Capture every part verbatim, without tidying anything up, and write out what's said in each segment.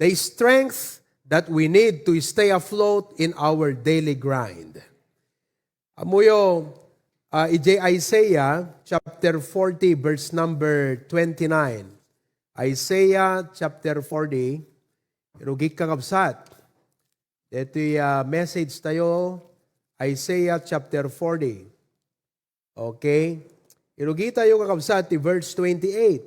The strength that we need to stay afloat in our daily grind. Ammoyo, ah, idiay Isaiah chapter forty, verse number twenty-nine. Isaiah chapter forty, irugik, kakabsat. Daytoy, ah, message tayo, Isaiah chapter forty. Okay? Irugitayo, kakabsat, ti verse twenty-eight.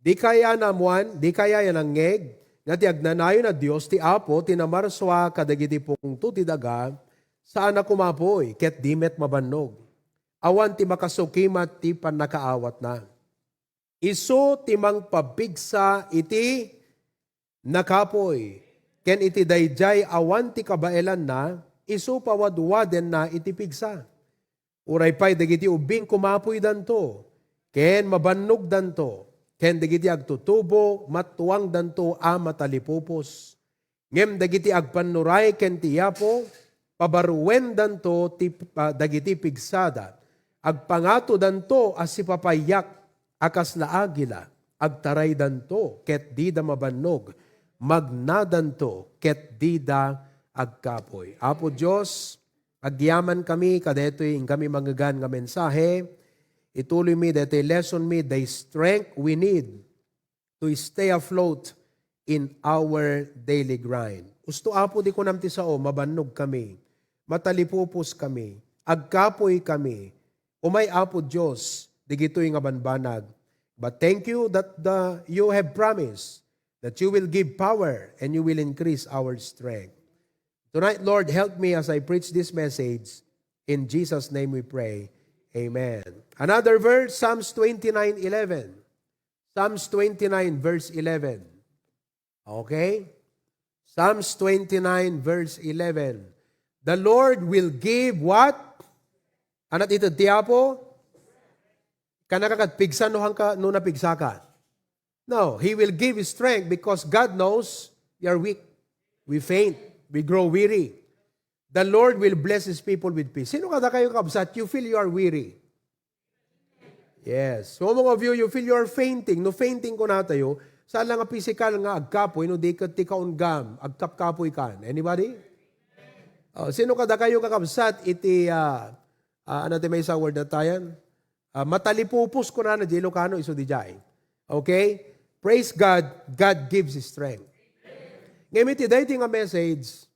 Dikaya naammoan, dikaya nangngeg, nga ti agnanayon a Dios ti Apo ti namarsua kadagiti pungto ti daga, saan a kumapuy, ket di met mabannog. Awan ti makasukimat ti pannakaawatna. Isu ti mangpapigsa iti nakapuy, ken iti daydiay awan ti kabaelanna, isu pawadwadenna iti pigsa. Uray pay dagiti ubbing kumapuydanto, ken mabannogdanto, ken dagiti agtutubo mattuangdanto a matalipupos. Ngem dagiti agpannuray ken ti Apo, pabaruendanto ti, ah, dagiti pigsada. Agpangatodanto a sipapayak a kasla agila. Agtaraydanto ket dida mabannog. Magnadanto ket dida agkapuy. Apo Dios, agyamankami kadaytoy inkami mangngegan nga mensahe. Ituloymi daytoy lessonmi, the strength we need to stay afloat in our daily grind. Usto, Apo, ti kunam ti sao, mabannogkami, matalipuposkami, agkapuykami. Umay, Apo Dios, digitoy nga banbanag. But thank you that the, you have promised that you will give power and you will increase our strength. Tonight, Lord, help me as I preach this message. In Jesus' name we pray. Amen. Another verse, Psalms twenty-nine eleven. Psalms twenty-nine, verse eleven. Okay? Psalms twenty-nine, verse eleven. The Lord will give what? Ania ti ited ti Apo? Kanakan ket pigsa no, hangka, no napigsaka. No, He will give strength because God knows we are weak. We faint. We grow weary. The Lord will bless His people with peace. Sino kadakayo, kabsat, you feel you are weary? Yes. So, mga of you, you feel you are fainting. No fainting kunatayo, saan lang nga physical nga agkapoy, no di ket ti kaunggam, agkapkapoy kan. Anybody? Oh, sino kadakayo, kakabsat, iti, ah, ah, ania ti maysa a word dayta? Ah, matalipupos kunana diay Ilocano, isu diay. Okay? Praise God, God gives strength. Ngem iti daytoy nga message,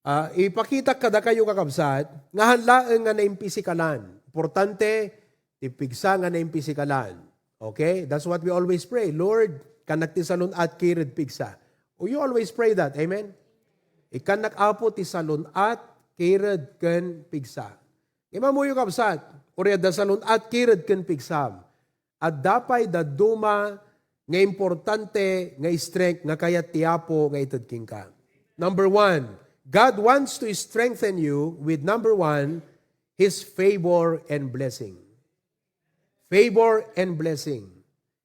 ah, ipakitak kadakayo, kakabsat, nga haan laeng nga naimpisikalan. Importante, ti pigsa nga naimpisikalan. Okay? That's what we always pray. Lord, kanak ti salun-at kired pigsa. Oh, you always pray that. Amen? Ikkannak, Apo, ti salun-at kired ken pigsa. Ngem ammoyo, kabsat, uray adda salun-at kired ken pigsam, adda pay dadduma nga importante nga strength nga kayat ti Apo nga ited kenka. Number one, God wants to strengthen you with, number one, His favor and blessing. Favor and blessing.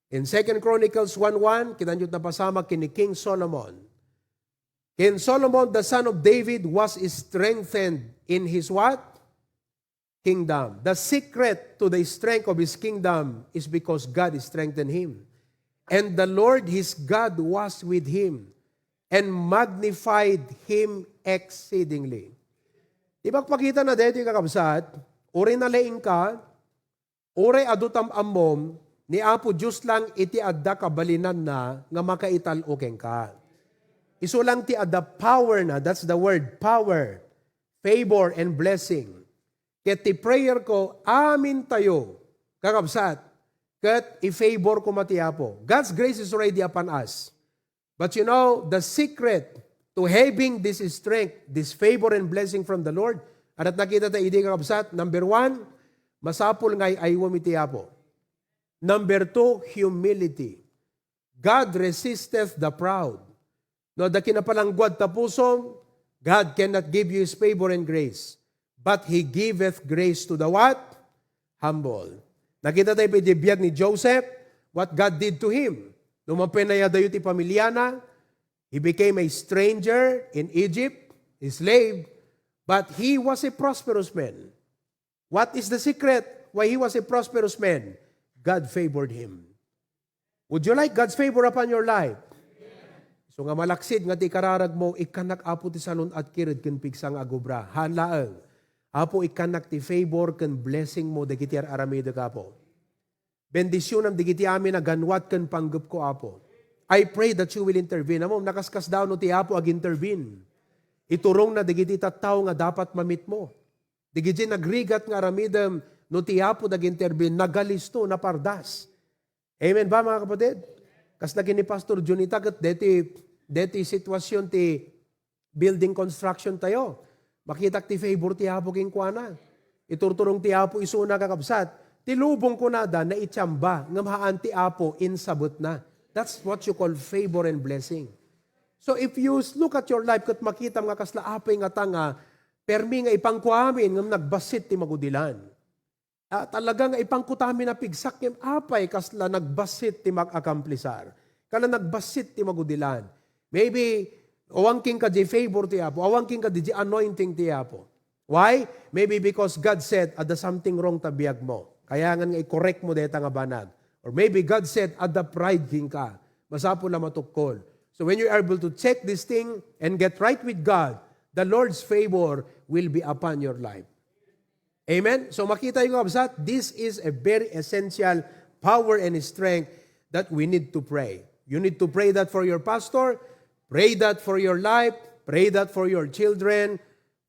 In Second Chronicles one one, kitaenyo ti napasamak ken ni King Solomon. King Solomon, the son of David, was strengthened in his what? Kingdom. The secret to the strength of his kingdom is because God strengthened him. And the Lord his God was with him and magnified him exceedingly. Di ba, pakita na daytoy, kakabsat, uray nalaing ka, uray adu tam-ammom, ni Apo Dios lang iti adda kabalinanna nga makaital-o kenka. Isu lang ti adda power na, that's the word, power, favor, and blessing. Ket ti prayer ko, amintayo, kakabsat, ket i-favor koma ti Apo. God's grace is already upon us. But you know, the secret to having this strength, this favor and blessing from the Lord, ania ti nakita ta idi, kakabsat? Number one, masapul nga ay-aywem iti Apo. Number two, humility. God resisteth the proud. No adda kinapalangguad ta pusom, God cannot give you His favor and grace. But He giveth grace to the what? Humble. Nakita tayo pay diay biag ni Joseph, what God did to him. No mapinayadayo ti pamiliana, he became a stranger in Egypt, a slave, but he was a prosperous man. What is the secret why he was a prosperous man? God favored him. Would you like God's favor upon your life? So nga malaksid nga ti ikararagmo, ikkannak, Apo, ti salun-at kired ken pigsa nga agubra. Haan laeng. Apo, ikkannak ti favor ken blessing mo dagiti ar-aramidek, Apo. Bendisionam dagiti amin a ganwat ken panggepko, Apo. I pray that you will intervene. Ammom, nakaskasdaaw no ti Apo ag-intervene. Iturongna dagiti tattao nga dapat ma-meet mo. Dagiti nagrigat nga aramidem, no ti Apo ag-intervene, nagalisto, napardas. Amen ba, mga kapatid? Kasla ken ni Pastor Junita, ket deti, deti sitwasyon ti building construction tayo. Makitak ti favor ti Apo kenkuana. Iturturong ti Apo isuna, kakabsat. Ti lubong, kunada, naitiamba, ngem haan ti Apo insabetna. That's what you call favor and blessing. So if you s-, look at your life ket makitam nga kasla apay ngata nga permi nga ipangkuamin ngem nagbassit ti magudilan. Ah, talaga nga ipangkutamin a pigsak ngem apay kasla nagbassit ti mag-akamplisar. Kasla nagbassit ti magudilan. Maybe, awan kenka di favor ti Apo, awan kenka di anointing ti Apo. Why? Maybe because God said, "Adda something wrong ta biagmo. Kayangan nga i-correct mo dayta nga banag." Or maybe God said, "Adda pride kenka. Masapul a matukkol." So when you are able to check this thing and get right with God, the Lord's favor will be upon your life. Amen? So makita niyo, kabsat, this is a very essential power and strength that we need to pray. You need to pray that for your pastor, pray that for your life, pray that for your children,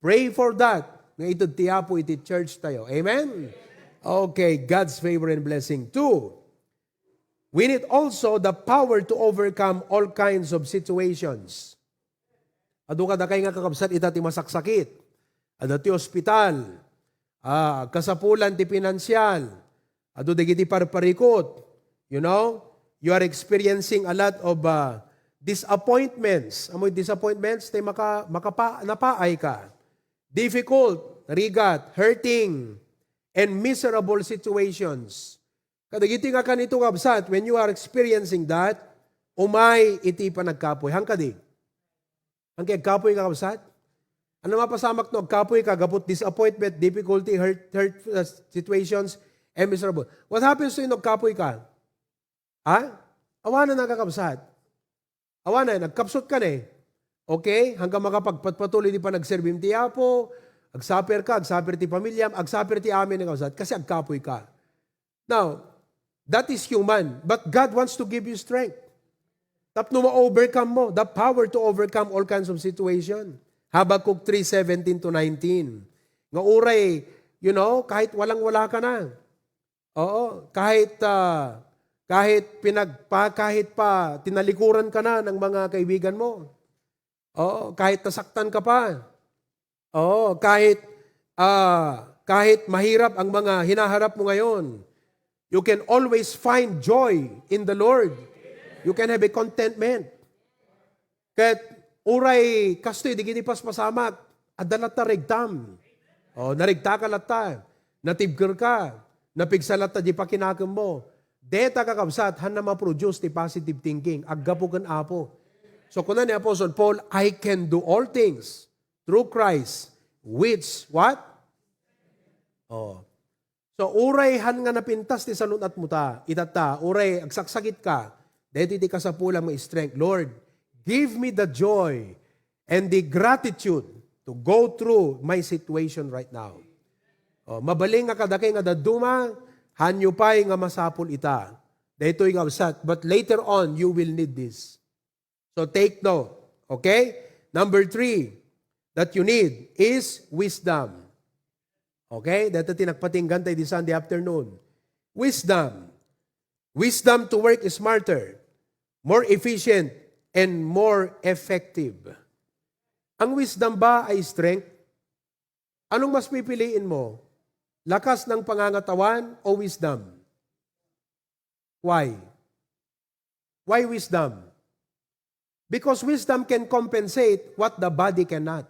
pray for that. Nga ited ti Apo iti church tayo. Amen? Okay, God's favor and blessing. Two, we need also the power to overcome all kinds of situations. Adu kadakay nga kakabsat ita ti masaksakit. Adda ti ospital. Ah, kasapulan ti pinansial. Adu dagiti parparikut. You know, you are experiencing a lot of, ah, disappointments. Amoy disappointments, ti maka-, makapa-, napaay ka. Difficult, rigat, hurting, and miserable situations. Kadagiti nga kanito, kabsat, when you are experiencing that, umay iti panagkapuy. Haan kadi? Haan kadi agkapuy, kakabsat? Ania mapasamak no agkapuy ka, gapu ti disappointment, difficulty, hurt, hurt, uh, situations, and miserable? What happens to you no agkapuy ka? Ha? Awanen, kakabsat. Awanen, nagkapsut ka ne. Okay? Hanggang makapagpatpatuloy ti panagserbim ti Apo, agsuffer ka, agsuffer ti pamilyam, agsuffer ti amin nga kabsat, kasi agkapuy ka. Now, that is human, but God wants to give you strength. Tapno ma-overcome mo, the power to overcome all kinds of situation. Habakkuk three seventeen to nineteen. Nga uray, you know, kahit walang-wala ka na. Oo, kahit, ah, kahit pinagpa-, kahit pa tinalikuran ka na ng mga kaibigan mo. Oo, kahit nasaktan ka pa. Oo, kahit, ah, kahit mahirap ang mga hinaharap mo ngayon, you can always find joy in the Lord. You can have a contentment. Ket uray kastoy, dagiti paspasamak, adda latta regtam. O, narigtaka latta, natibker ka, napigsa latta di pakinakemmo. Deta, kakabsat, haanna ma-produce ti positive thinking, aggapu ken Apo. So, kuna ni Apostle Paul, "I can do all things through Christ, which," what? Oh. So, uray haan nga napintas ti salun-atmo ta, itatta, uray agsaksakit ka, daytoy ti kasapulam nga strength. "Lord, give me the joy and the gratitude to go through my situation right now." Oh, mabalin nga kadakay nga dadduma, haanyo pay nga masapul ita. Daytoy nga kabsat, but later on, you will need this. So take note. Okay? Number three that you need is wisdom. Okay? Dayta ti nagpatinggan tayo di Sunday afternoon. Wisdom. Wisdom to work smarter, more efficient, and more effective. Ang wisdom ba ay strength? Anong mas pipiliin mo? Lakas ng pangangatawan o wisdom? Why? Why wisdom? Because wisdom can compensate what the body cannot.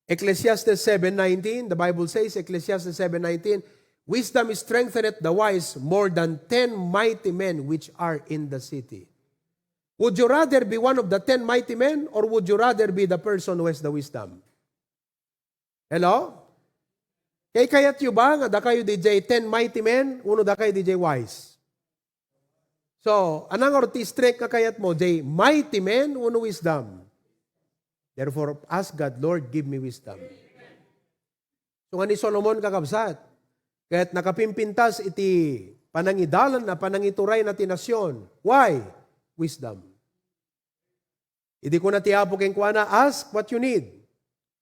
Ecclesiastes seven nineteen, the Bible says, Ecclesiastes seven nineteen, "Wisdom strengtheneth the wise more than ten mighty men which are in the city." Would you rather be one of the ten mighty men, or would you rather be the person who has the wisdom? Hello? Kay kayatyo ba nga dakayo D J ten mighty men, uno dakayo D J wise? So, anang ti strength nga kayat mo? Jay, mighty men, wenno wisdom? Therefore, ask God, "Lord, give me wisdom." So nga ni Solomon, kakabsat, ket nakapimpintas iti panangidalan na panangituray na ti nasion. Why? Wisdom. Idi kuna ti Apo kenkuana, "Ask what you need.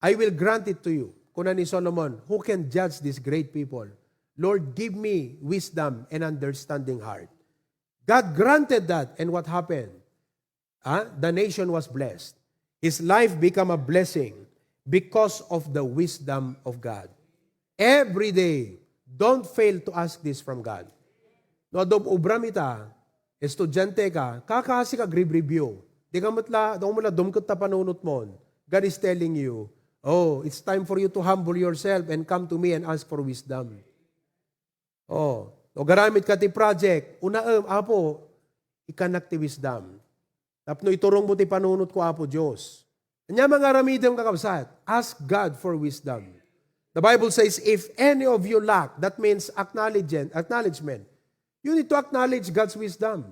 I will grant it to you." Kuna ni Solomon, "Who can judge this great people? Lord, give me wisdom and understanding heart." God granted that, and what happened? Ah, the nation was blessed. His life became a blessing because of the wisdom of God. Every day, don't fail to ask this from God. No, adda obram ita, estudiante ka, kakasi ka agrib-review. Di ka met la, di ka met la dumket ta panunot mo. God is telling you, "Oh, it's time for you to humble yourself and come to me and ask for wisdom." Oh, no, agaramid ka ti project, unaem, "Apo, ikkannak ti wisdom. Tapno iturong mo ti panunot ko, Apo Dios." Ania nga aramidem, kakabsat? Ask God for wisdom. The Bible says, "If any of you lack," that means acknowledgement, acknowledgement. You need to acknowledge God's wisdom.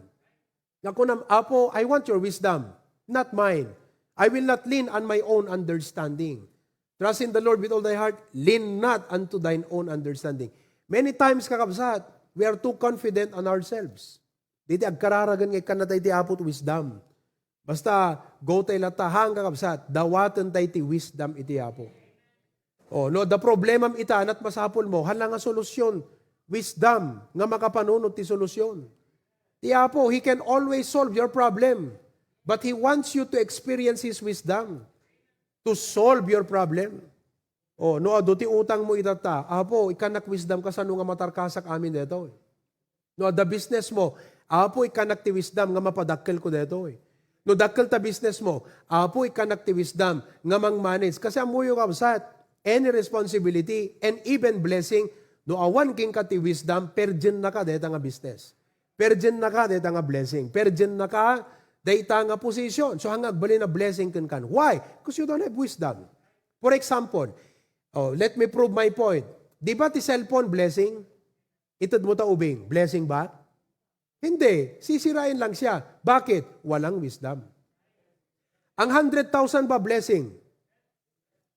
Nga kunam, "Apo, I want your wisdom, not mine. I will not lean on my own understanding." Trust in the Lord with all thy heart, lean not unto thine own understanding. Many times, kakabsat, we are too confident on ourselves. Diti agkararagen nga ikkanna tayo ti Apo ti wisdom. Basta, go tayo latta, hang, kakabsat, dawaten tayo ti wisdom iti Apo. Oh, no, the problem am ita, nat masapul mo, hala nga solusyon, wisdom, nga makapanunot ti solusyon. Ti Apo, He can always solve your problem. But He wants you to experience His wisdom to solve your problem. Oh, no, adu ti utang mo itatta, "Apo, ikkannak wisdom kasano nga matarkasak amin detoy." No, adda business mo, "Apo, ikkannak ti wisdom nga mapadakkel ko detoy." No, dakkel ta business mo, "Apo, ikkannak ti wisdom nga mang-manage." Kasi ammoyo, kabsat, any responsibility and even blessing, no awan kenka ti wisdom, perdiennaka deta nga business. Perdiennaka deta nga blessing. Perdiennaka dayta nga position. So, hanga agbalin a blessing kenkan. Why? Because you don't have wisdom. For example, oh, let me prove my point. Di ba ti cellphone blessing? Ited mo ta ubing, blessing ba? Hindi. Sisirain lang siya. Bakit? Walang wisdom. Ang hundred thousand ba blessing?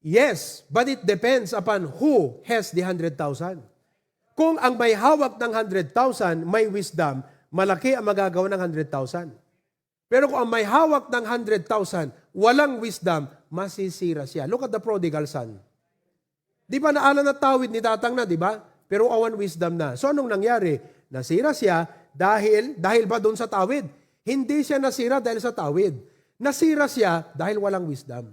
Yes, but it depends upon who has the hundred thousand. Kung ang may hawak ng hundred thousand may wisdom, malaki ang magagawa ng hundred thousand. Pero kung ang may hawak ng hundred thousand walang wisdom, masisira siya. Look at the prodigal son. Di ba naala na tawid ni tatang na, di ba? Pero awan wisdom na. So anong nangyari? Nasira siya dahil, dahil ba doon sa tawid? Hindi siya nasira dahil sa tawid. Nasira siya dahil walang wisdom.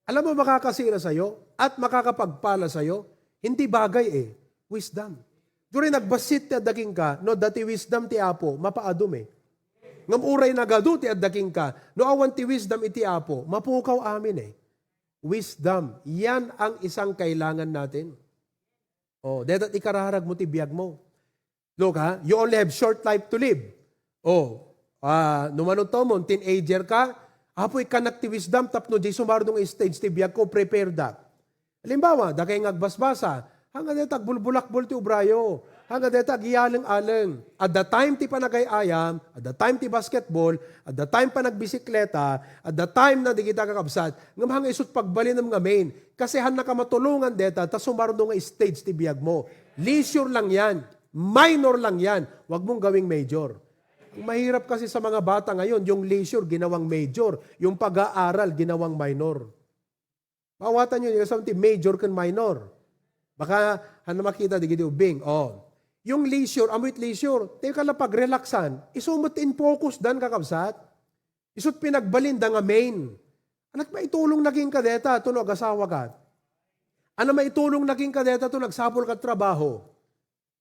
Alam mo, makakasira sa'yo at makakapagpala sa'yo, hindi bagay eh. Wisdom. Duri nagbassit ti adda kenka, no, adda ti wisdom ti Apo, mapaadum eh. Ngem uray nagadu ti adda kenka, no, awan ti wisdom iti Apo, mapukaw amin eh. Wisdom, yan ang isang kailangan natin. Oh, deta ikararag mo ti biag mo. Look, ha? You only have short life to live. Oh, ah, no mano to mo, teenager ka, "Apo, ikkannak ti wisdom tapno di sumardo nga stage ti biag ko, prepare that." Halimbawa, dakay nga agbasbasa, hanga deta agbulbulakbol ti ubrayo, hanga deta agiyaleng-aleng. At the time ti panagay-ayam, at the time ti basketball, at the time panagbisikleta, at the time na di kita kakabsat, ngem hanga isut pagbalinem nga main, kasi hannaka matulongan deta, ta sumardo nga stage ti biag mo. Leisure lang yan. Minor lang yan. Huwag mong gawing major. Ang mahirap kasi sa mga bata ngayon, yung leisure, ginawang major. Yung pag-aaral, ginawang minor. Mawatan yun, yung ti major ken minor. Baka, ano makita, di gidi ubing. Oh. Yung leisure, amoy leisure, tayo ka lang pag-relaxan, isumot in focus dan, kakabsat. Isut pinagbalinda nga main. Anat maitulong na kenka deta, tuno agasawa ka. Ano maitulong na kenka deta, tuno nagsapul ka trabaho.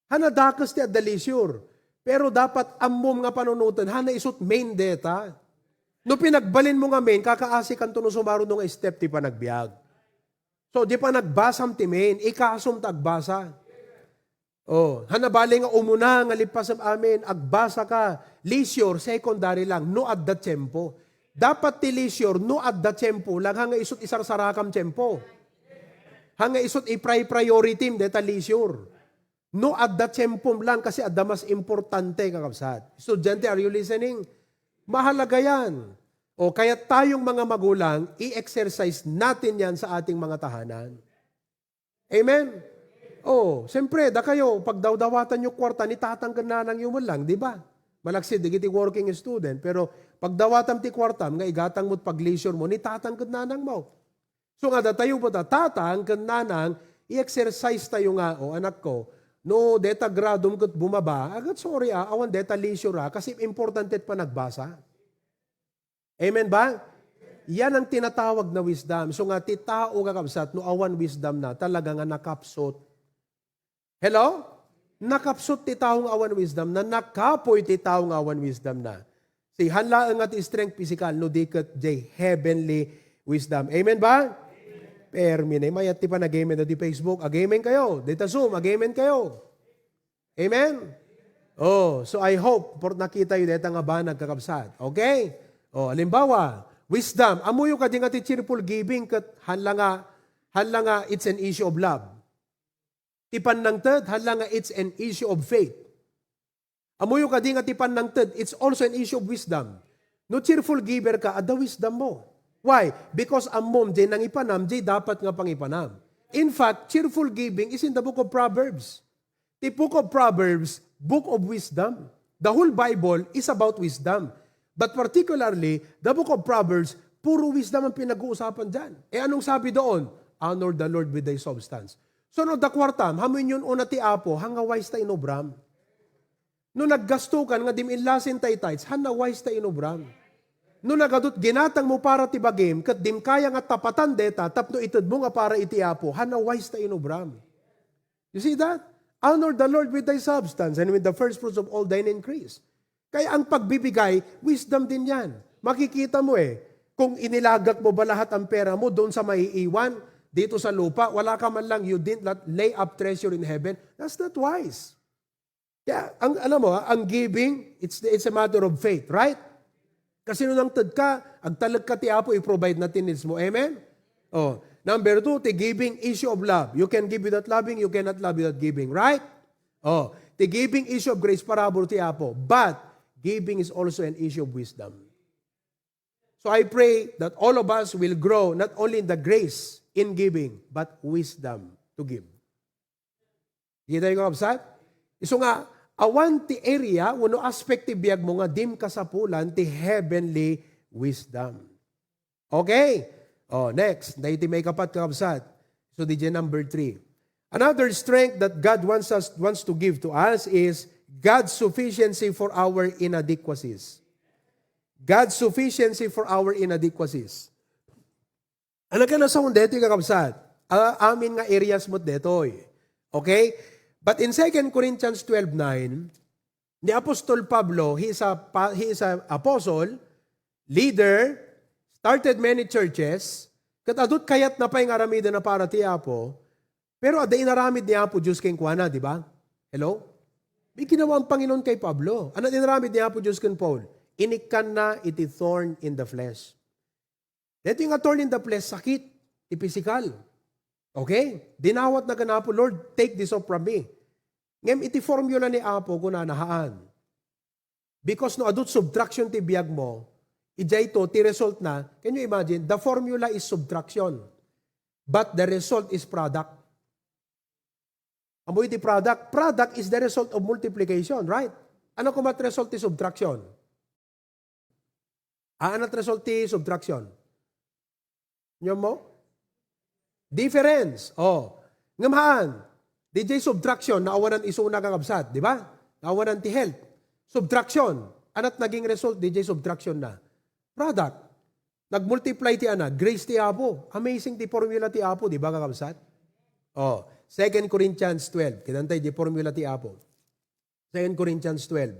Hana dakes ti adda leisure. Pero dapat ammom nga panunoten, hana isut main deta. No pinagbalin mo nga main, kakaasi kanto no sumaruno nga step ti panagbiag. So, di panagbasam ti main, ikasum ta agbasa. Oh, hana bali nga umuna nga lipasem amin, agbasa ka, leisure, secondary lang, no adda tiempo. Dapat ti leisure, no adda tiempo lang, hanga isut isarsarakam tiempo. Hanga isut i-pri-priority deta leisure. No adda tiempom lang, kasi adda mas importante, kakabsat. Estudyante, are you listening? Mahalaga yan. O, kaya tayong mga magulang, i-exercise natin yan sa ating mga tahanan. Amen? O, siyempre, da kayo, pagdawdawatan yung kwarta ni tatang ken nanang yung lang, di ba? Malaksid, digiti working student, pero pagdawatam ti kwartam, nga igatang mo't pag-leisure mo, ni tatang ken nanang mo. So nga datayo po ta, tatang ken nanang, i-exercise tayo nga, "O anak ko, no deta gradom ket bumaba, agat sorry ah, awan deta leisure ah, kasi importante ti panagbasa." Amen ba? Yan ang tinatawag na wisdom. So nga ti tao, kakabsat, no awan wisdom na, talaga nga nakapsot. Hello? Nakapsot ti tao nga awan wisdom na, nakapoy ti tao nga awan wisdom na. Si han laeng nga ti strength physical, no di ket jay heavenly wisdom. Amen ba? Permi na. Mayat ti panag-amen di Facebook. Ag-amen kayo. Dita Zoom, ag-amen kayo. Amen? Oh, so I hope, por nakita yu deta nga banag, kakabsat. Okay? Oh, halimbawa, wisdom. Amuyo kadi nga ti cheerful giving ket han la nga, han la nga it's an issue of love. Ti pannangted, han la nga it's an issue of faith. Amuyo kadi nga ti pannangted, it's also an issue of wisdom. No cheerful giver ka, adda wisdom mo. Why? Because ammom, jay nangipanam, jay dapat nga pangipanam. In fact, cheerful giving is in the book of Proverbs. The book of Proverbs, book of wisdom. The whole Bible is about wisdom. But particularly, the book of Proverbs, puro wisdom ang pinag-uusapan dyan. Eh, anong sabi doon? "Honor the Lord with thy substance." So, no, da kwartam, hamuin yun una ti Apo, hanga wise ta inobram. No naggasto kan nga dim illasin tay tithes, han na wise ta inobram. No nagadut ginatang mo para ti bagim, ket dim kaya nga tapatan deta, tapno ited mo nga para iti Apo, han na wise ta inobram. You see that? "Honor the Lord with thy substance and with the first fruits of all thine increase." Kaya ang pagbibigay, wisdom din yan. Makikita mo eh, kung inilagak mo ba lahat ang pera mo doon sa maiiwan dito sa lupa, wala ka man lang, you didn't la-, lay up treasure in heaven, that's not wise. Kaya, ang, alam mo, ha, ang giving, it's, it's a matter of faith, right? Kasi no nangted ka, agtalek ka ti Apo, i-provide na ti needs mo. Amen? Oh, number two, ti giving, issue of love. You can give without loving, you cannot love without giving, right? Oh, ti giving, issue of grace, parabur ti Apo. But, giving is also an issue of wisdom. So I pray that all of us will grow not only in the grace in giving, but wisdom to give. Kita yung, kabsat? Isu nga, awan ti area wenno aspect ti biag mo nga dim kasapulan ti heavenly wisdom. Okay? Oh, next. Dahil ti may kapat, kakabsat. So, di dyan number three. Another strength that God wants us, wants to give to us is God's sufficiency for our inadequacies. God's sufficiency for our inadequacies. Ano ka nasa detoy, kakabsat? Ah, amin nga areas mo detoy. Okay? But in Second Corinthians twelve nine, ni Apostol Pablo, he is a pa-, he is a apostle, leader, started many churches, ket adut kayat na pay nga aramiden a para ti Apo, pero adda inaramid ni Apo Dios kenkuana, di ba? Hello? May ginawa ang Panginoon kay Pablo. Ano inaramid ni Apo Dios ken Paul? Inikkanna iti thorn in the flesh. Dito nga thorn in the flesh, sakit, ti physical. Okay? Dinawat na kan Apo, "Lord, take this off from me." Ngem iti formula ni Apo, kunana, "Haan." Because no adut subtraction ti biag mo, ijay to, ti result na, can you imagine? The formula is subtraction, but the result is product. Amo iti product. Product is the result of multiplication, right? Ano koma ti result ti subtraction? Ah, ano ti result ti subtraction? Nyo mo? Difference. Oh. Ngem haan, di jay subtraction, naawanan isuna nga kabsat, di ba? Naawanan ti health. Subtraction. Anat naging result, di jay subtraction na. Product. Nagmultiply ti ana, grace ti Apo. Amazing ti formula ti Apo, di ba, kakabsat? Oh, Second Corinthians twelve. Kitantay di formula ti Apo. Second Corinthians twelve.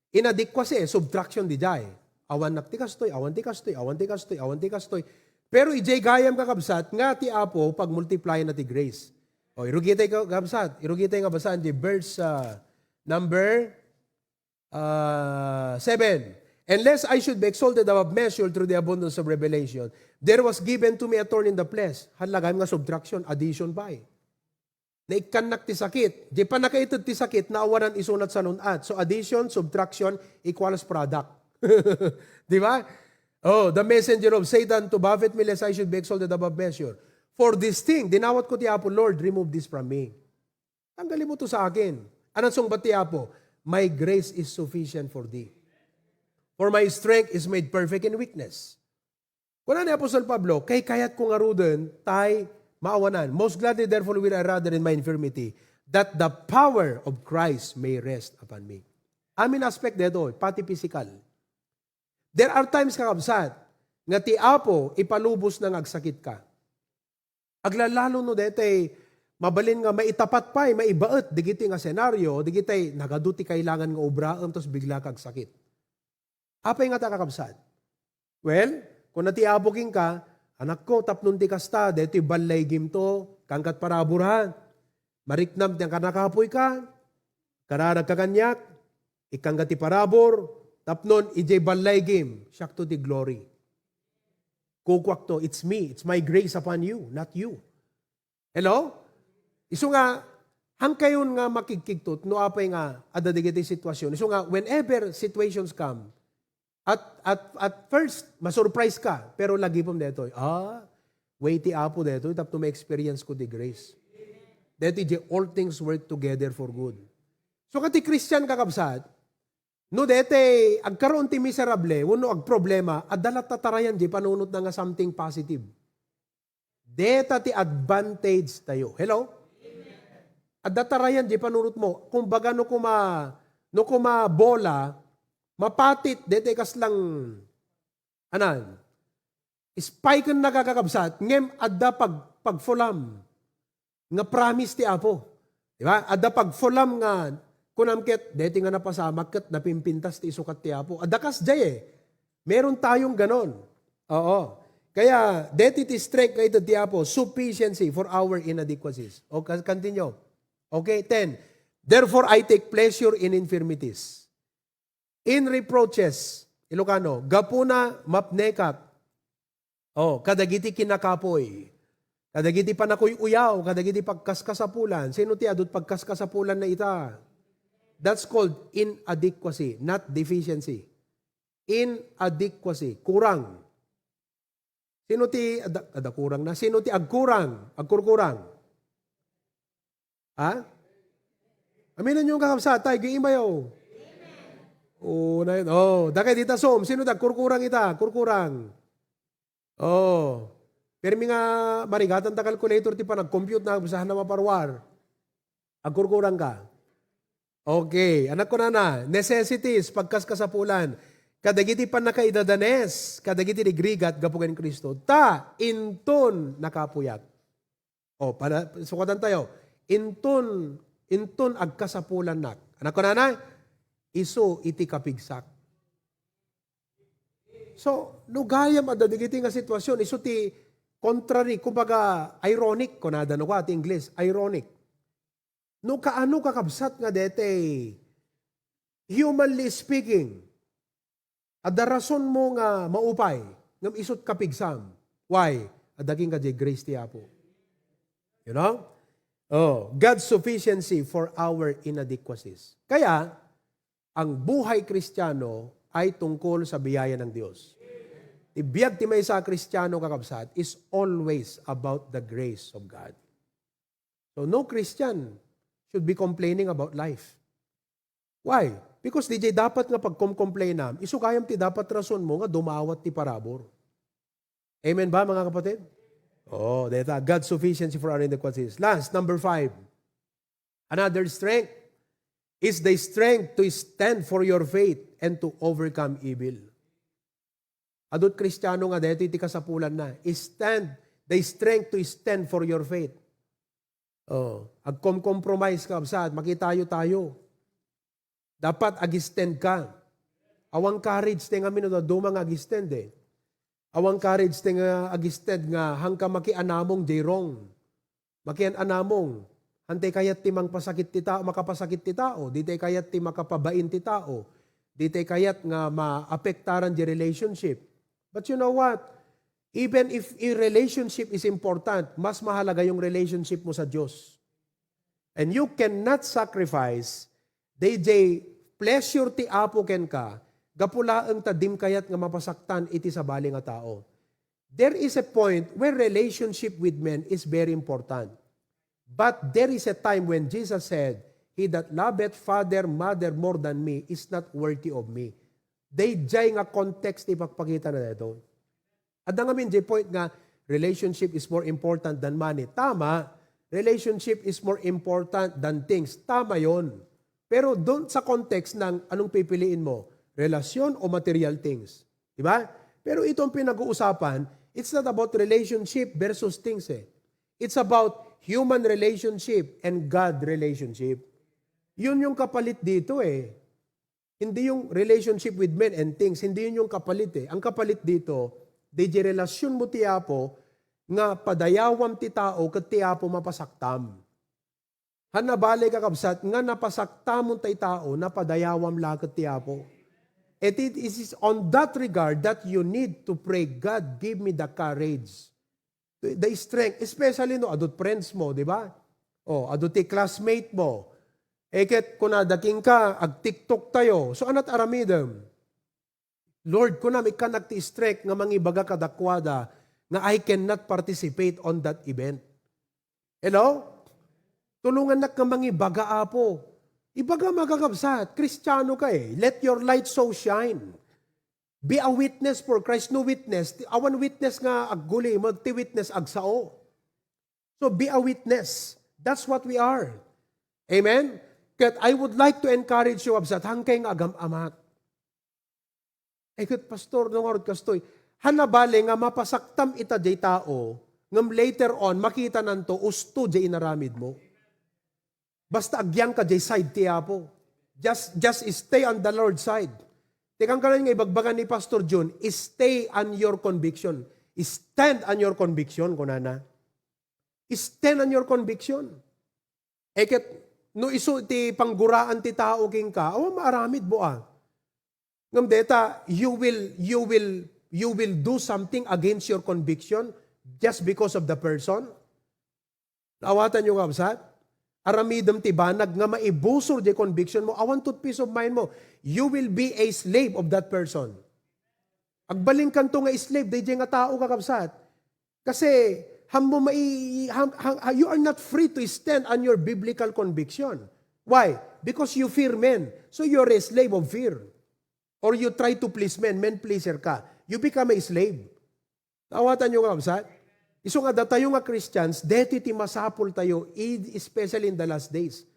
Inadequacy, eh, subtraction di jay. Awan nak ti kastoy, awan ti kastoy, awan ti kastoy, awan ti kastoy. Pero ijay gayam, kakabsat, nga ti Apo, pagmultiply na ti grace. O, irugitay, kakabsat, irugitay nga basaan di verse, ah, number, ah, seven. "And lest I should be exalted above measure through the abundance of revelation, there was given to me a thorn in the flesh." Halagay nga subtraction, addition pa eh. Ikkannak ti sakit. Di pannakaited ti sakit, naawanan isunat salun-at. So addition, subtraction, equals product. Di ba? Oh, the messenger of Satan to buffet me lest I should be exalted above measure. For this thing, dinawat ko ti Apo, Lord, remove this from me. Tanggalin mo to sa akin. Anong sungbat ti Apo? My grace is sufficient for thee. For my strength is made perfect in weakness. Kuna ni Apostol Pablo, kay kayat ko ngaruden, tay maawanan. Most gladly therefore will I rather in my infirmity, that the power of Christ may rest upon me. Amin aspect dito, pati physical. There are times, kakabsat, nga ti Apo, ipalubos na nga agsakit ka. Aglalalo no detay, mabalin nga maitapat pay, maibaet, digiti nga senaryo, digitay nagadu ti kailangan nga obraem, tas bigla ka agsakit. Apay nga ta, kakabsat? Well, kuna ti Apo kenka, "Anakko, tapnon ti kasta, detoy balligimto, kankat parabur ha. Mariknam ti kanakapoyka, kararagka kaniak, ikkanka ti parabur, tapnon idiay balligim, siakto ti glory. Kukuakto, it's me, it's my grace upon you, not you." Hello? Isu nga, hangkayon nga makigkigtot, no apay nga adda dagiti sitwasyon. Isu nga, whenever situations come, at, at, at first, masurprise ka, pero lagipem detoy, "Ah, way ti Apo detoy, tapno ma-experience ko ti grace." Detoy, di all things work together for good. So, kati Christian, kakabsat, no detoy, agkaroon ti miserable, wenno agproblema, adda la tatarayan di panunotna nga something positive. Deta ti advantage tayo. Hello? Adda tarayan di panunot mo. Kumbaga, no kuma, no kuma bola, mapatit, deta kaslang, anan, spike na, kakabsat, ngem adda pag, pagfulam nga promise ti Apo. Di ba? Adda pagfulam nga, kunam ket, deti nga napasamak ket napimpintas ti isukat ti Apo. Adda kasdiay eh. Meron tayong ganon. Oo. Kaya, deti ti strength nga ited ti Apo, sufficiency for our inadequacies. O, ka-, continue. Okay, ten. "Therefore, I take pleasure in infirmities, in reproaches." Ilocano, "Gapuna, mapnekak." Oh, kadagiti kinakapoy. Kadagiti panakuy-uyaw, kadagiti pagkaskasapulan. Sino ti adut pagkaskasapulan na ita? That's called inadequacy, not deficiency. Inadequacy. Kurang. Sino ti, adda, adda kurang na? Sino ti agkurang? Agkurkurang? Ha? Aminan yung kakabsat, tayo, giimayo. Oo, na yun. Oh, dakay dita som. Sino ti agkurkurang ita? Kurkurang. Oh. Permi nga marigatan ta calculator ti panag-compute na, usahan na maparwar. Agkurkurang ka. Okay, anak ko nana, necessities, pagkaskasapulan, kadagiti pannakaidadanes, kadagiti rigrigat gapu ken Cristo. Ta, inton nakapuyak. O, para, sukatan tayo. Inton, inton agkasapulannak. Anak ko nana, isu iti kapigsak. So, no gayam adda digiti nga sitwasyon, isu ti contrary, kumbaga, ironic, kunada no, ti Ingles, ironic. No kaano kakabsat nga detay, humanly speaking, adda rason mo nga maupay, ngem isut kapigsam. Why? Adda kenka diay grace ti Apo. You know? Oh, God's sufficiency for our inadequacies. Kaya, ang buhay Kristiyano ay tungkol sa biyaya ng Diyos. Ti biag ti maysa a Kristiyano, kakabsat, is always about the grace of God. So, no Christian should be complaining about life. Why? Because diay dapat nga pagkomkomplainam, isu gayam ti dapat rason mo nga dumawat ti parabur. Amen ba, mga kapatid? Oh, deta, God's sufficiency for our inadequacies. Last, number five. Another strength is the strength to stand for your faith and to overcome evil. Adut Kristiyano nga daytoy ti kasapulanna. Stand, the strength to stand for your faith. Oh, agkom-compromise ka, kabsat, makitayo-tayo. Dapat ag-stand ka. Awan courage ti ngamin no dadduma nga ag-stand eh. Awan courage ti nga ag-stand nga hangka makianamong diay wrong. Makian-anamong, hantay kayat ti mangpasakit ti tao, makapasakit ti tao, ditay kayat ti makapabain ti tao, ditay kayat nga maapektaran diay relationship. But you know what? Even if a relationship is important, mas mahalaga yung relationship mo sa Diyos. And you cannot sacrifice dayjay pleasure ti Apo kenka gapu laeng ta dim kayat nga mapasaktan iti sabali nga tao. There is a point where relationship with men is very important. But there is a time when Jesus said, "He that loveth father, mother more than me is not worthy of me." Dayjay nga context ti ipakpakita na dito. Adda ngamin jay point nga relationship is more important than money. Tama, relationship is more important than things. Tama yon. Pero doon sa context ng anong pipiliin mo, relasyon o material things. Di ba? Pero itong pinag-uusapan, it's not about relationship versus things eh. It's about human relationship and God relationship. Yun yung kapalit dito eh. Hindi yung relationship with men and things. Hindi yun yung kapalit eh. Ang kapalit dito, di di relasyon mo ti Apo, nga padayawam ti tao ket ti Apo mapasaktam. Hanna bale, kakabsat, nga napasaktamon tay tao, napadayawam la ket ti Apo. And it is on that regard that you need to pray, "God, give me the courage, the strength," especially no, adut friends mo, di ba? O, adut ti classmate mo. E ket kunada kenka, "Ag-TikTok tayo." So, anat aramidem? "Lord, kunam, ikkanak ti strength nga mangibaga kadakuada nga I cannot participate on that event." Hello? "Tulungannak nga mangibaga, Apo." Ibaga, mga kakabsat, Kristiano ka eh. Let your light so shine. Be a witness for Christ. No witness, ti-, awan witness nga aggulimag, ti witness agsao. So be a witness. That's what we are. Amen? Ket I would like to encourage you, kabsat, hangkay nga agam-amak. Ay, ket, "Pastor, no ngarud kastoy?" Hanna bale nga mapasaktam ita jay tao, ngem later on, makitananto, usto jay inaramid mo. Basta agyangka jay side ti Apo. Just, just stay on the Lord's side. Ti kankanayon nga ibagbaga ni Pastor Jun, stay on your conviction. Stand on your conviction, kunana. Stand on your conviction. E ket, no isu ti pangguraan ti tao kenka, awan maaramid mo a. Ngem deta, you will, you will, you will do something against your conviction just because of the person? Naawatan yo, kabsat? Aramidem ti banag nga maibusor jay conviction mo, awan tot peace of mind mo. You will be a slave of that person. Agbalinkanto nga slave dayjay nga tao, kakabsat. Kasi, hammo mai-, ham-, ham-, you are not free to stand on your biblical conviction. Why? Because you fear men. So you're a slave of fear. Or you try to please men, men pleaser ka. You become a slave. Naawatan yo nga, kabsat? Isu nga datayo nga Christians, deti ti masapul tayo, i-, especially in the last days.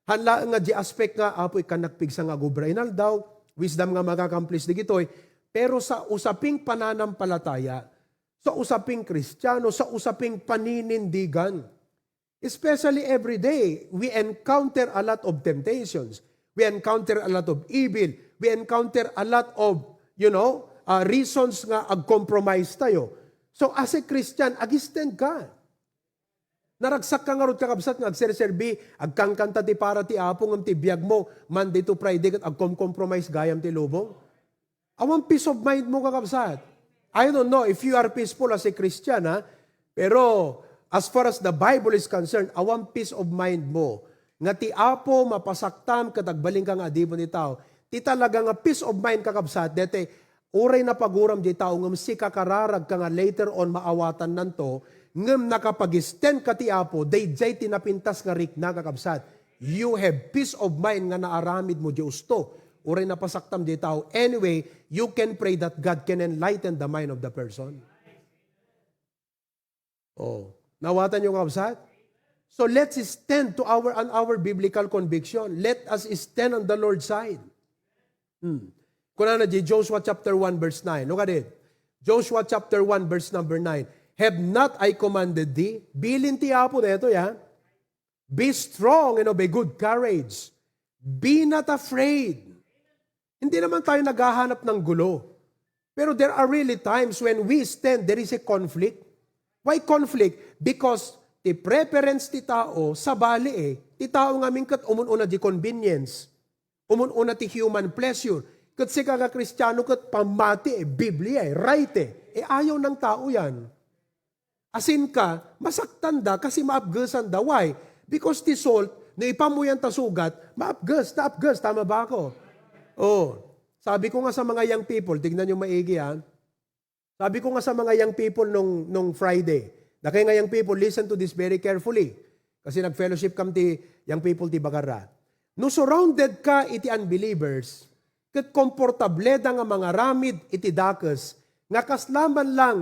Hanlaeng nga di aspect nga, "Apo, ikkanak pigsa nga agubra inaldaw, wisdom nga maka-accomplish digitoy." Pero sa usaping pananampalataya, sa usaping Kristiano, sa usaping paninindigan, especially every day, we encounter a lot of temptations. We encounter a lot of evil. We encounter a lot of, you know, uh, reasons nga ag-compromise tayo. So, as a Christian, ag-stand ka. Naragsak ka ngarud, kakabsat, nga agserserbi, agkankanta ti para ti Apo, ngem ti biag mo, Monday to Friday, ket agkom-compromise gayam ti lubong. Awan peace of mind mo, kakabsat. I don't know if you are peaceful as a Christian, ha? Pero as far as the Bible is concerned, awan peace of mind mo nga ti Apo mapasaktam ket agbalinka nga adipen ti tao. Ti talaga nga peace of mind, kakabsat, dete, uray napaguram di tao ngem sika kararag ka nga later on maawatannanto, ngem nakapag-stand ka ti Apo, dayjay ti napintas nga rikna, kakabsat. You have peace of mind nga naaramid mo di usto. Uray napasaktam di tao. Anyway, you can pray that God can enlighten the mind of the person. Oh, naawatan yo, kabsat? So let's stand to our, on our biblical conviction. Let us stand on the Lord's side. Hmm. Kunana di Joshua chapter one verse nine. Look at it. Joshua chapter one verse number nine. "Have not I commanded thee?" Bilin ti Apo daytoy, ha? "Be strong and of a good courage. Be not afraid." Hindi naman tayo naghahanap ng gulo. Pero there are really times when we stand, there is a conflict. Why conflict? Because ti preference ti tao, sabali eh. Ti tao ngamin ket umun-una di convenience. Umun-una ti human pleasure. Ket sika nga Kristiano ket pammati eh, Biblia eh, right eh. Eh, ayaw ng tao yan. Asin ka, masaktan da kasi maapgesan da. Why? Because ti salt, No ipammo yan ta sugat, maapges, naapges, tama ba ako? Oh, sabi ko nga sa mga young people, tignan nyo maigi ha. Sabi ko nga sa mga young people nung, nung Friday, dakay nga young people, listen to this very carefully. Kasi nag-fellowship kam ti young people ti Bagarra. No surrounded ka iti unbelievers, ket komportable da nga mangaramid iti dakes, nga kasla man lang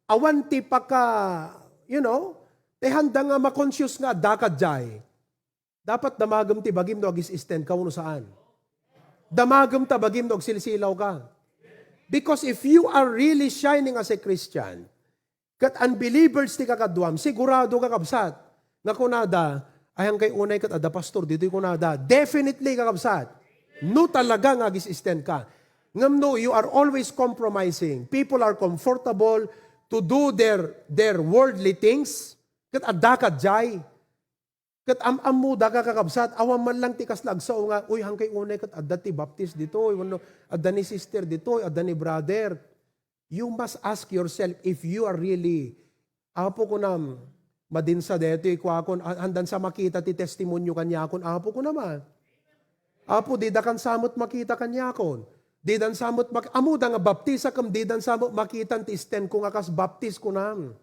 awan ti paka, you know, ti handa nga ma-conscious nga adda kadiay. Dapat damagem ti bagim no agis-isten ka wenno saan. Damagem ta bagim no agsilsilaw ka. Because if you are really shining as a Christian, ket unbelievers ti kakaduam, sigurado ka, kabsat, nga kunada, "Ay, hankay unay ket adda pastor ditoy," kunada. Definitely, kakabsat. No talaga nga agis-isten ka. Ngem no, you are always compromising. People are comfortable to do their, their worldly things. Ket adda kadiay. Ket am-ammoda ka, kakabsat, awan man lang ti kasla agsao nga, "Uy, hankay unay ket adda ti baptis ditoy, wenno adda ni sister ditoy, adda ni brother." You must ask yourself if you are really, "Apo," kunam, "madinsa detoy," kuakon, "a-, handan sa makita ti testimonio kaniakon, Apo," kunam a. "Apo, dida kan sa met makita kaniakon. Didan sa met mak-, ammoda nga baptisak, kem didan sa met makitan ti istenko nga kas baptis," kunam.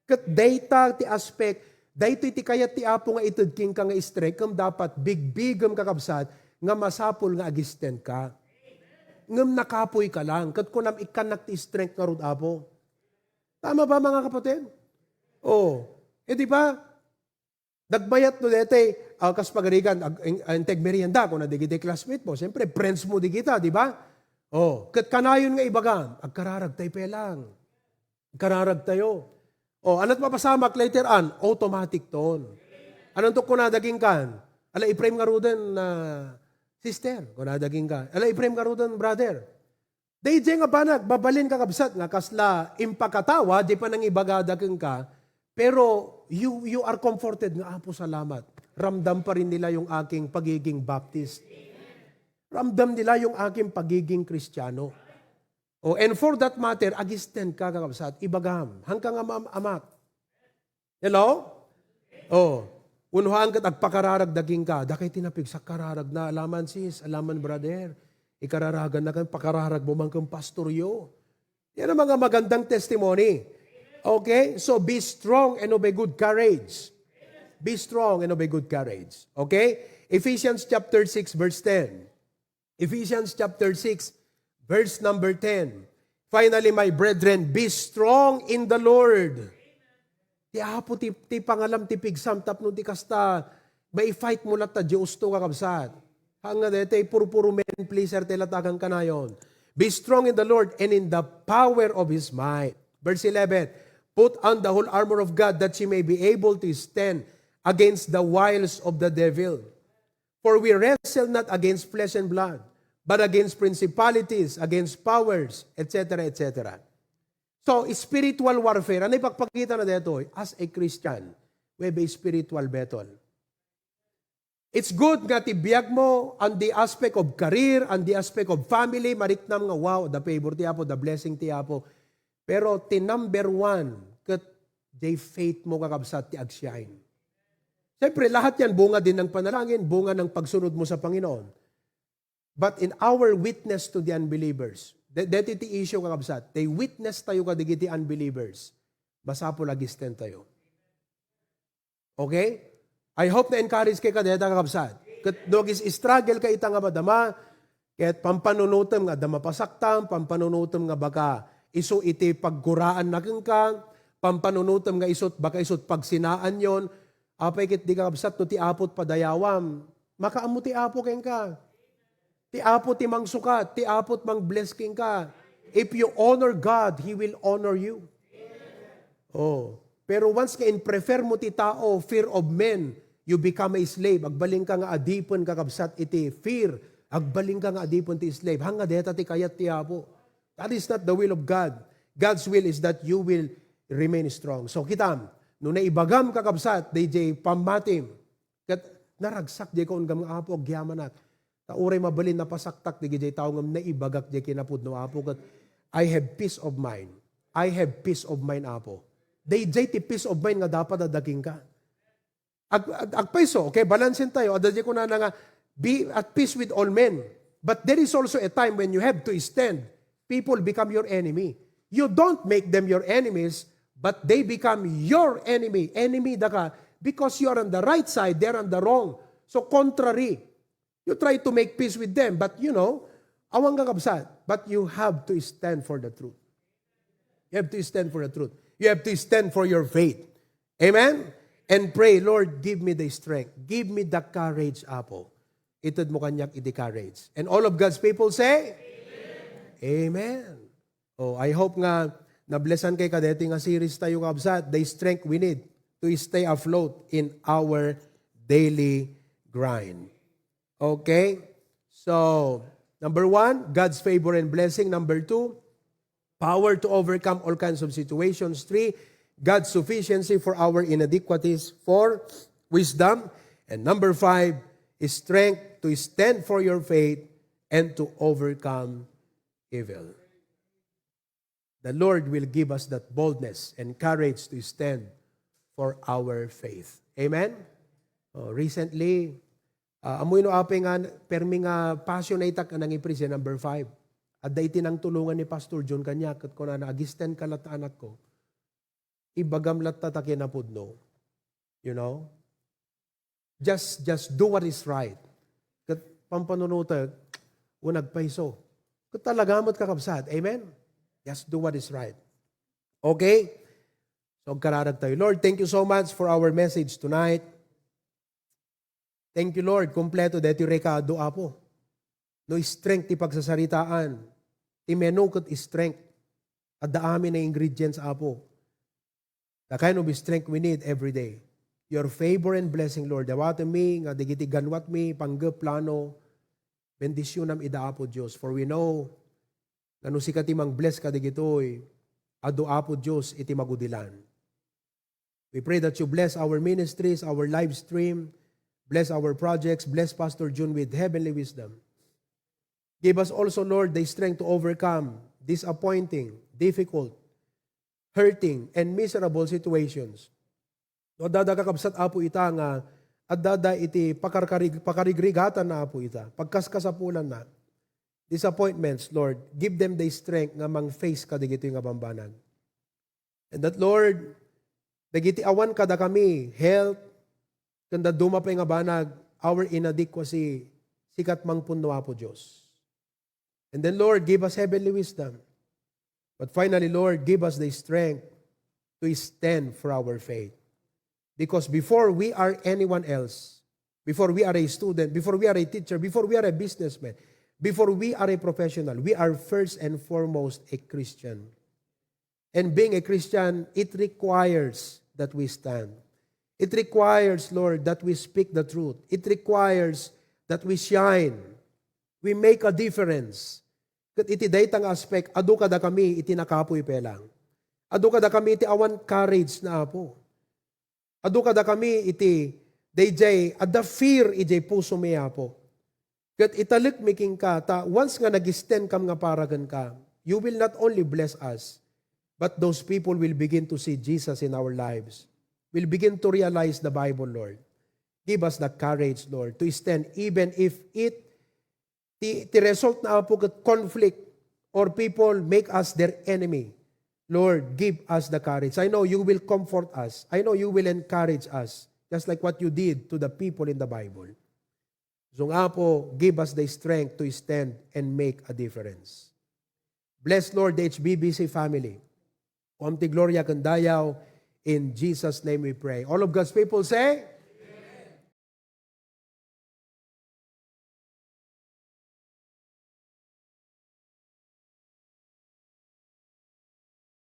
Ket dayta ti aspect, daytoy ti kayat ti Apo nga ited kenka nga strength, ngem dapat bigbigem, kakabsat, nga masapul nga agisten ka. Ngem nakapuy ka lang, ket kunam, "Ikkannak ti strength ngarud, Apo." Tama ba, mga kapatid? Oh. Eh, di ba? Nagbayat no daytoy, ah, kas pagarigan, ag-, in-, integ merienda, kuna dagiti classmate mo. Siyempre, friends mo dagita, di ba? Oh, ket kanayon nga ibagam, "Agkararagtay pay lang. Agkararagtayo." Oh, anat mapasamak later on, automatic ton. Ananto kunada kenka? "Ala, Efraim ngaruden, ah, sister," kunada kenka. "Ala, Efraim ngaruden, brother." Daydiay nga banag, mabalin, kakabsat, nga kasla impakatawa, di panangibagada kenka, pero you, you are comforted nga, "Apo, salamat. Ramdam pa rin nila yung aking pagiging Baptist. Ramdam nila yung aking pagiging Kristiyano." Oh, and for that matter, agisten ka, kakabsat, ibagam, "Hanka nga maam-amak." Hello? Oh. Wenno haan ket agpakararagda kenka, "Dakay ti napigsa kararagna, alaman sis, alaman brother. Ikararaganna ken pakararag mo man ken pastoryo." Yan ang mga magandang testimony. Okay? So be strong and obey good courage. Be strong and obey good courage. Okay? Ephesians chapter six, verse ten. Ephesians chapter six, verse number ten. "Finally, my brethren, be strong in the Lord." Ti Apo ti, ti pangalam ti pigsam tapno ti kasta, maifight mo latta diay usto, kakabsat. Haan nga daytoy purpuro men pleaser ti latagan kanayon. "Be strong in the Lord and in the power of His might." Verse eleven, "Put on the whole armor of God that ye may be able to stand against the wiles of the devil." "For we wrestle not against flesh and blood, but against principalities, against powers," et cetera, et cetera. So, spiritual warfare, ano ipagpakita na detoy? As a Christian, we have a spiritual battle. It's good nga ti biag mo on the aspect of career, on the aspect of family, mariknam nga, wow, the favor ti Apo, the blessing ti Apo. Pero ti number one, ket diay faith mo, kakabsat, ti agshine. Siyempre, lahat yan bunga din ng panalangin, bunga ng pagsunod mo sa Panginoon. But in our witness to the unbelievers, de-, deti ti issue, kakabsat, ti witness tayo kadigiti unbelievers, masapul agisten tayo. Okay? I hope na-encourage kayo kadeta, kakabsat. Ket no agis-struggle ka ita nga madama, ket pampanunotem nga adda mapasaktam, pampanunotem nga baka isu iti pagguraanna kenka, pampanunotem nga isut, baka isut pagsinaanyon, apay ket di, kakabsat, no ti Apo ti padayawam, makaammo ti Apo kenka. Ti Apo ti mangsukat, ti Apo ti mang-bless kenka. If you honor God, He will honor you. Oh. Pero once nga in-prefer mo ti tao, fear of men, you become a slave. Agbalin ka nga adipen, kakabsat, iti fear. Agbalin ka nga adipen ti slave. Haan nga deta ti kayat ti Apo. That is not the will of God. God's will is that you will remain strong. So, kitam, no naibagam, kakabsat, daydiay pammatim, ket naragsak diay kaunggam nga, "Apo, agyamanak. Ta uray mabalin napasaktak dagijay tao ngem naibagak diay kinapudno, Apo, ket I have peace of mind. I have peace of mind, Apo." Daydiay ti peace of mind nga dapat adda kenka. Ag, ag, agpayso, okay, balansen tayo. Adda di kunana nga, "Be at peace with all men." But there is also a time when you have to stand. People become your enemy. You don't make them your enemies, but they become your enemy. Enemy da ka because you are on the right side, they're on the wrong. So contrary. You try to make peace with them, but you know, awan kakabsat. But you have to stand for the truth. You have to stand for the truth. You have to stand for your faith. Amen? And pray, "Lord, give me the strength. Give me the courage, Apo." Ited mo kaniak iti courage. And all of God's people say, Amen. Oh, I hope nga nablesan kay kadeti nga series tayo, kabsat, the strength we need to stay afloat in our daily grind. Okay? So, number one, God's favor and blessing. Number two, power to overcome all kinds of situations. Three, God's sufficiency for our inadequacies. Four, wisdom. And number five, strength to stand for your faith and to overcome evil. The Lord will give us that boldness and courage to stand for our faith. Amen? Oh, recently, ah, ammoyo no apay nga permi nga passionate ak nga nangipreach, number five. Adda iti nangtulongan ni Pastor John kaniak, ket kunana, "Ag-stand ka latta, anakko. Ibagam latta ta kinapudno." You know? Just, just do what is right. Ket pampanunotek, unag payso. Ket talaga met, kakabsat. Amen? Just do what is right. Okay? So, agkararag tayo. Lord, thank you so much for our message tonight. Thank you, Lord. Kompleto daytoy rekado, Apo. No strength ti pagsasaritaan, ti menu ket strength. Adda amin a ingredients, Apo. The kind of strength we need every day. Your favor and blessing, Lord. Dawatenmi nga dagiti ganwatmi, panggep, plano, bendisyonam ida, Apo Dios. For we know nga no sika ti mang-bless kadagitoy, adu, Apo Dios, iti magudilan. We pray that you bless our ministries, our live stream, bless our projects, bless Pastor Jun with heavenly wisdom. Give us also, Lord, the strength to overcome disappointing, difficult, hurting, and miserable situations. No, adda, kakabsat, Apo, ita nga adda iti pakarkarig-, pakarigrigatanna, Apo, ita, pagkaskasapulanna, disappointments, Lord, give them the strength nga mang-face kadagitoy nga bambanag. And that, Lord, dagiti awan kadakami, health, ken dadduma pay nga banag, our inadequacy, sika ti mangpunno, Apo Dios. And then, Lord, give us heavenly wisdom. But finally, Lord, give us the strength to stand for our faith. Because before we are anyone else, before we are a student, before we are a teacher, before we are a businessman, before we are a professional, we are first and foremost a Christian. And being a Christian, it requires that we stand. It requires, Lord, that we speak the truth. It requires that we shine. We make a difference. Ket iti dayta nga aspect, adu kadakami iti nakapuy pelang. Adu kadakami iti awan courage na, Apo. Adu kadakami iti dayjay adda fear idiay pusomi, Apo. Ket italekmi kenka, ta once nga nag-stand kam nga para kenka, you will not only bless us, but those people will begin to see Jesus in our lives, will begin to realize the Bible, Lord. Give us the courage, Lord, to stand even if it ti, ti result na, Apo, ket conflict or people make us their enemy. Lord, give us the courage. I know you will comfort us. I know you will encourage us, just like what you did to the people in the Bible. So, Apo, give us the strength to stand and make a difference. Bless, Lord, the H B B C family. Kuam ti gloria ken dayaw. In Jesus' name we pray. All of God's people say,